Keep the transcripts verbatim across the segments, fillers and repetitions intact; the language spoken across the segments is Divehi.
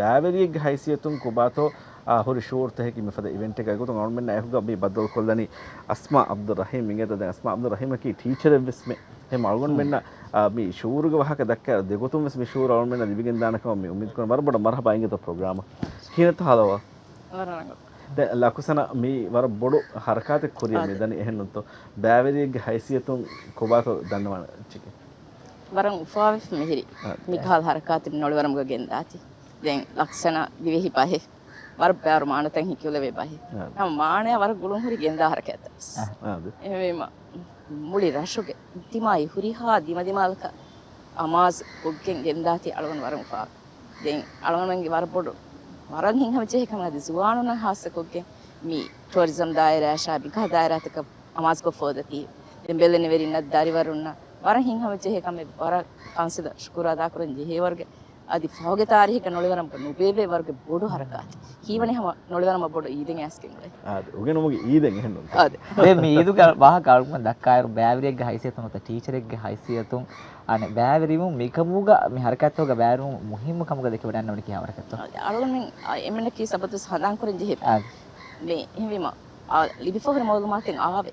ބައިވެރިއެއްގެ ހައިސިއްޔަތުން ކޮބާތޯ އާ، ހުރި ޝުޢޫރުތަކެއް މިފަދަ އިވެންޓެއްގައި ގޮތުން އަޅުގަނޑުމެންނާ އެކުގަ މި ބައްދަލުކޮށްލަނީ އަސްމާ އަބްދުއްރަޙީމް އިނގޭތަ. ދެން އަސްމާ އަބްދުއްރަޙީމަކީ ޓީޗަރެއްވެސްމެ. އެހެން އަޅުގަނޑުމެންނަށް، އާ، މި ޝުޢޫރުގެ ވާހަކަ ދައްކާ ދެގޮތުން ވެސް މި ޝުޢޫރު އަޅުގަނޑުމެންނަށް ލިބިގެންދާނެ ކަމަށް މި އުއްމީދު ކުރަން. ވަރަށް ބޮޑަށް މަރްޙަބާ އިނގޭތޯ ޕްރޮގްރާމަށް. ކިހިނެއްތޯ ހާލު؟ ވަރަށް ރަނގަޅު. ދެން ލަކުސަނާ މި ވަރަށް ބޮޑު ހަރަކާތެއް ކުރިއަށް އާދެ. މިދަނީ އެހެންނުތޯ؟ ބައިވެރިއެއްގެ ހައިސިއްޔަތުން ކޮބާތޯ ދަންނަވާނެ އެއްޗެކޭ؟ ވަރަށް އުފާވެފަ މިހިރީ. އާދެ. މިކަހަލަ ހަރަކާތެއް ނޮޅިވަރަމުގަ ގެންދާތީ. ދެން ލަކްސަނާ ދިވެހި ބަހެއް. ވަރަށް ބައިވަރު މާނަތައް ހިކިއުލެވޭ ބަހެއް. އާދެ. ހަމަ މާނަޔާ ވަރަށް ގުޅުން ހުރި ގެންދާ ހަރަކާތްތައް ވެސް. އާދެ. އެހެންވީމަ، މުޅި ރަށުގެ އިޖްތިމާޢީ ހުރިހާ ދިމަދިމާލަކަށް އަމާޒު ކޮށްގެން ގެންދާތީ އަޅުގަނޑު ވަރަށް އުފާވޭ. ދެން އަޅުގަނޑުމެންގެ ވަރަށް ބޮޑު ވަރަށް ހިތްހަމަޖެހޭ ކަމެއް އަދި ޒުވާނުންނަށް ހާއްސަ ކޮށްގެން މި ޓޫރިޒަމް ދާއިރާއަށާ މިކަހަލަ ދާއިރާތަކަށް އަމާޒުކޮށް ފޯދަތީ. ދެން ބެލެނިވެރިންނަށް ދަރިވަރުންނަށް ވަރަށް ހިތްހަމަޖެހޭ ކަމެއް ވަރަށް ކައުންސިލަށް ޝުކުރު އަދާކުރަން ޖެހޭވަރުގެ އަދި ފަހުގެ ތާރީހެއްގަ ނޮޅިވަރަމަށް ނުބޭބޭ ވަރުގެ ބޮޑު ހަރަކާތެއް. ކީވަނީ ހަމަ ނޮޅިވަރަމަށް ބޮޑު އީދެއް އައިސްގެން އުޅޭ. އާދެ، އުގެނުމުގެ އީދެއް އެހެންނުންތަ؟ އާދެ. ދެން މި އީދުގެ ވާހަކަ އަޅުގަނޑު ދައްކާއިރު، ބައިވެރިއެއްގެ ހައިސިއްޔަތުން ނުވަތަ ޓީޗަރެއްގެ ހައިސިއްޔަތުން އަނެއް ބައިވެރިވުން މިކަމުގަ މި ހަރަކާތްތަކުގަ ބައިވެރިވުން މުހިއްމު ކަމުގަ ދެކެވަޑައިގަންނަވަނީ ކިހާ ވަރަކަށްތޯ؟ އާދެ، އަޅުގަނޑުމެން، އާ، އެންމެންނަކީ ސަބަތުވެސް ހަނދާން ކުރަން ޖެހޭ. އާދެ. މި އެހެންވީމަ، އާ، ލިބިފަ ހުރި މައުލޫމާތެއް އާވެ.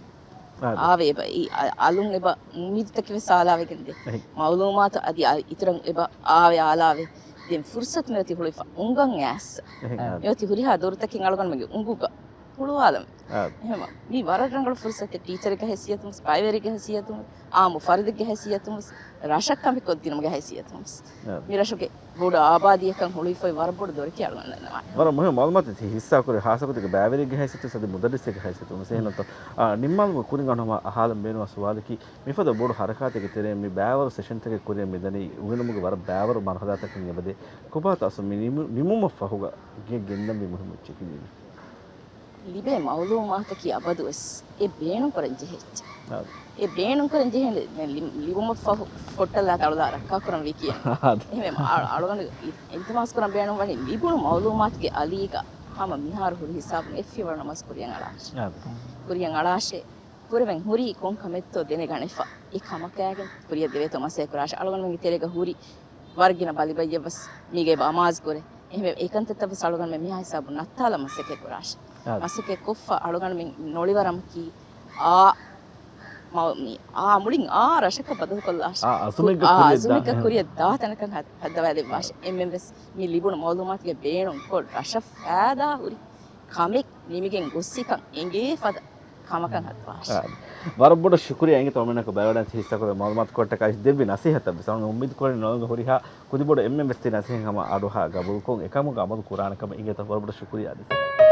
އާދެ. އާވެ އެބަ، އި، އަ، އަލުން އެބަ އުއްމީދުތަކެއް ވެސް އާލާވެގެން ދޭ. އެހެން. މައުލޫމާތު އަދި އަ، އިތުރަށް އެބަ އާވެ އާލާވެ. ދެން ފުރުސަތު މިއޮތީ ހުޅުވިފަ އުނގަން އައިސް. އެހެން. އާދެ. މިއޮތީ ހުރިހާ ދޮރުތަކެއް އަޅުގަނޑުމެންގެ އުނގުގަ ހުޅުވާލަމެ. އާދެ. އެހެން. މީ ވަރަށް ރަނގަޅު ފުރުސަތެއް ޓީޗަރެއްގެ ހައިސިއްޔަތުން ވެސް، ބައިވެރިއެއްގެ ހައިސިއްޔަތުން ވެސް، އާއްމު ފަރުދެއްގެ ހައިސިއްޔަތުން ވެސް، ރަށަށް ކަންފަތް ކޮށްދިނުމުގެ ހައިސިއްޔަތުން ވެސް. އާދެ. މި ރަށުގެ ބޮޑު އާބާދީއަކަށް ހުޅުވިފައި ވަރަށް ބޮޑު ދޮރެކޭ އަޅުގަނޑު ދަންނަވާނެ. ވަރަށް މުހިންމު މައުލޫމާތެއް ތި ހިއްސާކުރި، ހާއްސަކޮށް ތި ބައިވެރިއެއްގެ ހައިސިއްޔަތުން ސަދި މުދައްރިސެއްގެ ހައިސިއްޔަތުން ސެހިންނަތޯ. އާ، ނިންމާލުމުގެ ކުރިން އަންނަ ހަމަ އަހާލަން ބޭނުންވާ ސުވާލަކީ، މިފަދަ ބޮޑު ހަރަކާތެއްގެ ތެރެއިން މި ބައިވަރު ސެޝަންތަކެއް ކުރިއަށް މިދަނީ އުގެނުމުގެ ވަރަށް ބައިވަރު މަރުހަލާތަކެއް އެބަދޭ. ކޮބާތަ އަސްލު މި ނިމު-، ނިމުމަށް ފަހުގަ ގެ-، ގެންދަންވީ މުހިންމު އެއްޗެކޭ މީ. ލިބޭ މައުލޫމާތަކީ އަބަދުވެސް އެ ބޭނުންކުރަން ޖެހޭ އެއްޗެއް. އާދެ. އެ ބޭނުންކުރަން ޖެހޭނެ ލި-، ލިބުމަށްފަހު ފޮއްޓަލާ ތަޅުލާ ރައްކާކުރަން ވީކީ. އާދެ. އެހެންވެ އަ-، އަޅުގަނޑު އި-، އިލްތިމާސްކުރަން ބޭނުންވަނީ ލިބުނު މައުލޫމާތުގެ އަލީގަ ހަމަ މިހާރު ހުރި ހިސާބުން އެއްފިޔަވަޅު ނަމަވެސް ކުރިއަށް އަޅާށޭ. އާދެ. ކުރިއަށް އަޅާށޭ. ކުރެވެން ހުރީ ކޮން ކަމެއްތޯ ދެނެގަނެފަ. އެ ކަމަކާގެން ކުރިއަށް ދެވޭތޯ މަސައްކަތް ކުރާށޭ. އަޅުގަނޑުމެންގެ ތެރޭގަ ހުރި ވަރަށް ގިނަ ބަލިބައްޔެއްވެސް މީގަ އެބަ އަމާޒު ކުރޭ. އެހެންވެ އެކަންތައްތައް ވެސް އަޅުގަނޑުމެން މިހާ ހިސާބުން ނައްތާލަން މަސައްކަތް ކުރާށޭ. އާ. މަސައްކަތް ކޮށްފަ އަޅުގަނޑުމެން ނޮޅިވަރަމަކީ އާ، މަ-، މި އާ މުޅިން އާ ރަށަކަށް ބަދަލުކޮށްލާށޭ. އާ އަޒުމެއްގަ ކުރިއަށް ދާ އާ އަޒުމެއްގަ ތަނަކަށް. ކުރިއަށް ދާ ތަނަކަށް ހަ-، ހައްދަވާލެއްވާށޭ. އެންމެން ވެސް މި ލިބުނު މައުލޫމާތުގެ ބޭނުން ކޮށް ރަށަށް ފައިދާ ހުރި ކަމެއް ނިމިގެން ގޮއްސިކަން އެނގޭ ފަދަ ކަމަކަށް ހައްދަވާށޭ. އާ، ވަރަށް ބޮޑަށް ޝުކުރިއްޔާ އިނގޭތޯ އަޅުގަނޑުމެންނާ އެކު ބައިވެރިވެ ހިއްސާކޮށްލި މައުލޫމާތު ކޮށްޓަކަށް ދެއްވި ނަސޭހަތަށް ވެސް. އަޅުގަނޑު އުއްމީދު ކުރަނީ ނަވަންގަ ހުރިހާ ކުދިބޮޑު އެންމެން ވެސް ތި ނަސޭހަތް ހަމަ އަޑުއަހާ ގަބޫލުކޮށް އެކަމުގަ އަމަލު ކުރާނެ ކަމަށް އިނގޭތޯ. ވަރަށް ބޮޑަށް ޝުކުރިއްޔާ ދިސް.